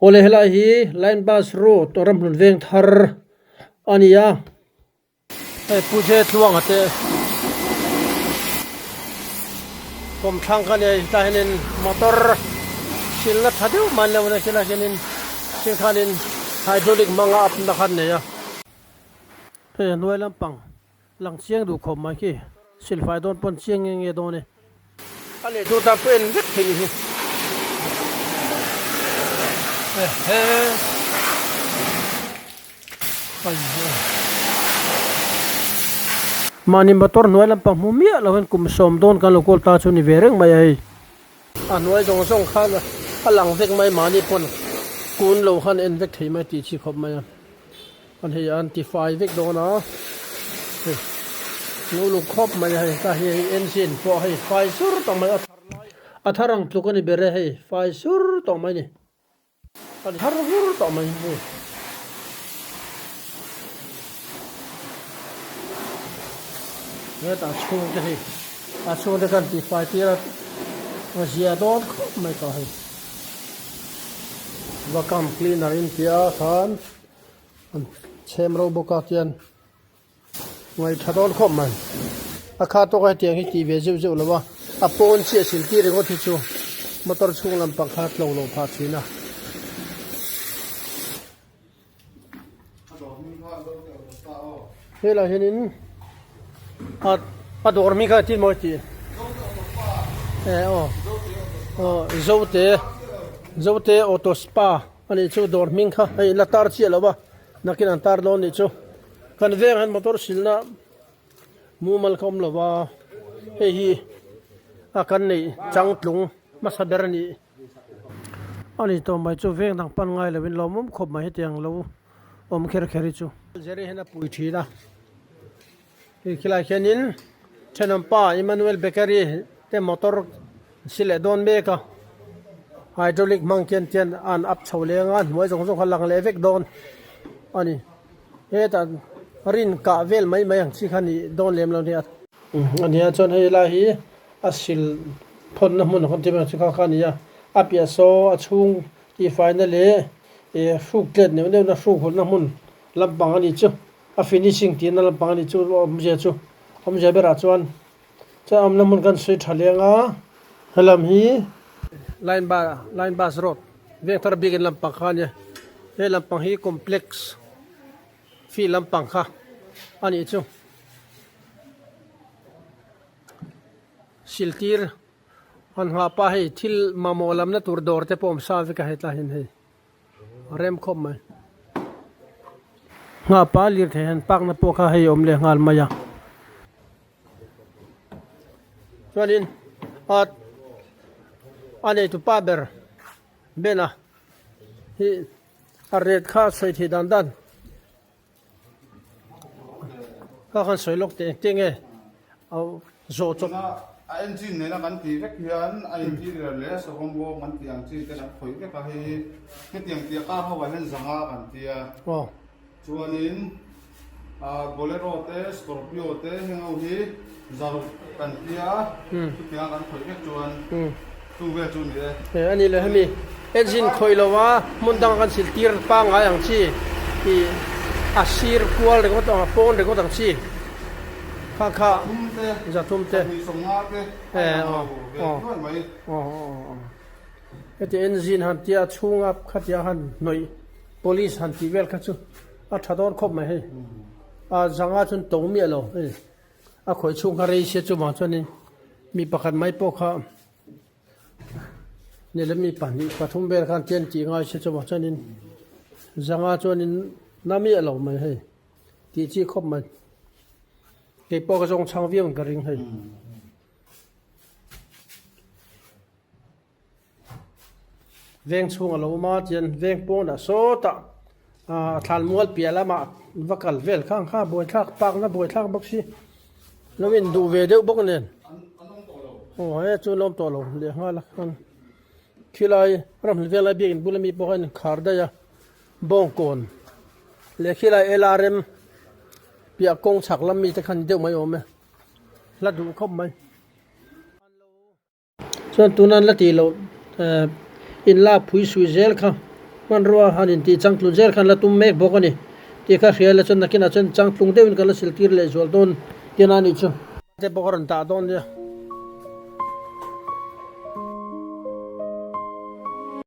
Awle helai hi line bus road ramhlun veng thar a ni a. Hei Pu J Tluanga te kawmthlang kha nia hetah hianin motor silna tha deuh mai an lo nei a hianin thil khanin hydraulic hmanga up na kha an nei a. Hei a hnuai lampang Lang chiang duh khawp mai khi. Silfai dawn pawn chiang nge nge dawn e. A leh tur tan pawh en vek thei ni hi. Ehe. Ai he. Mahni motor hnuai lampang hmu miah lo hian kum sawm dawn kan lo kawl ta chu ni ve reng mai a hei. A hnuai zawng zawng khan a lang vek mai mahni pawn kun lo khan en vek thei mai tih chi khawp mai a. An hei an ti fai vek dawn a, hei lo luk khawp mai a hei ta hi hei engine pawh hei fai sur tawh mai a a thar ang tluk a ni ber e hei fai sur tawh mai a ni a thar vur tawh mai hei. Hetah chhungte hei a chhungte khan ti fai tir a a zia dawn khawp mai tawh hei vacuum cleaner in tia khan. An chhem ro bawk a tian ngaih tha dawn khawp mai. A kha tawk a hetiang hi tih ve zeuh zeuh lo a, a pawn chiah sil tir ringawt hi chu motor chhung lampang kha tlo lo phah thin a. Helai hianin a a dawr hming kha tin maw tih e aw aw Zote Zote Auto Spa. A nih chu dawr hming kha hei la tar chiah lo va, nakin an tar dawn nih chu. Kan veng hian motor silna mumal kha awm lo va, hei hi a kan neih changtlung hmasa ber a nih. A ni tawh mai chu veng dang pan ngai lovin lawmawm khawp mai hetiang lo awm kher kher hi chu. Jerry hian a pui thin a. Hei khilai khianin thenawmpa Emmanuel Bakery te motor si leh dawn mek a, hydraulic hmang khian tian an up chho leng a, hnuai zawng zawng kha lang leh vek dawn a ni. Hetah rin kah vel mai mai ang chi kha ni dawn lem lo nia. A nia chuan hei lai hi a sil phawnna hmun ang kan tih mai ang chu kha kha a ni a, a piah saw a chhung tihfaina leh hruk tlet neuh neuhna hruk hawlhna hmun lampang a ni chu. A finishing tihna lampang a nih chu awmzia chu awmzia berah chuan chuan awmna hmun kan sawi tha leng a helam hi line bus line bus road veng thar biakin lampang kha a nia he lampang hi complex fee lampang kha a nih chu siltir han nghah pah hei thil mamawh lamna tur dawr te pawh awm sa vek a hetlai hian hei. Rem khawp mai. Nghapa lirthei han park na pawh kha hei awm leh nghal mai a. Chuanin a a neitu pa ber Ben-a hi a ret kha a sawi theih dan dan. Kha khan sawi lawk teh engtin nge a zawh chawp. Tuna a engine nena kan tih vek hian a interior leh sawhawm bawm kan tih ang chi te kan khawih vek a hei hetiang tih a car ho ah hian zanga kan tia chuanin Bolero te Scorpio te heng ho hi zaruk kan tia chutianga kan khawih vek chuan Chu vel chu ni e. He a ni le hemi engine khawih lo a hmun dang kan sil tir pangngai ang chi ih a sir kual ringawt ang a pawn ringawt ang chi kha kha Zathum te e aw aw aw aw heti engine han tia chhunga khatia han hnawih police han tih vel kha chu a tha dawn khawp mai hei a zanga chuan to miah lo hei. A khawih chhung kha rei sia chuvang chuanin mi pakhat mai pawh kha nilem mi pahnih pathum vel khan tian tih ngai sia chuvang chuanin zanga chuanin na miah lo mai hei tih chi khawp mai kei pawh ka zawng chhang viau in ka ring hei. Veng chhung a lo awm a tian veng pawnah sawtah ah thlan mual piah lamah va kal vel khang kha buaithlak park na buaithlak bawk si lo in duh ve deuh bawk nen aw he chu an awm tawh lo leh nghal a khan khilai ramhlun velai biakin bula mi pawh kha an inkhar daih a bawngkawn leh khilai LRM piah kawng chhak lam mi te khan deuh mai awm e hla duh khawp mai. Chuan tuna an la tih loh eh in lak phui sui zel kha Hmanrua han intih changtlun zel khan la tum mek bawk a ni tih kha hria ila chuan nakinah chuan changtlung deuhin kan la siltir leh zual dawn tihna a nih chu. Te pawh ka rawn dah dawn nia.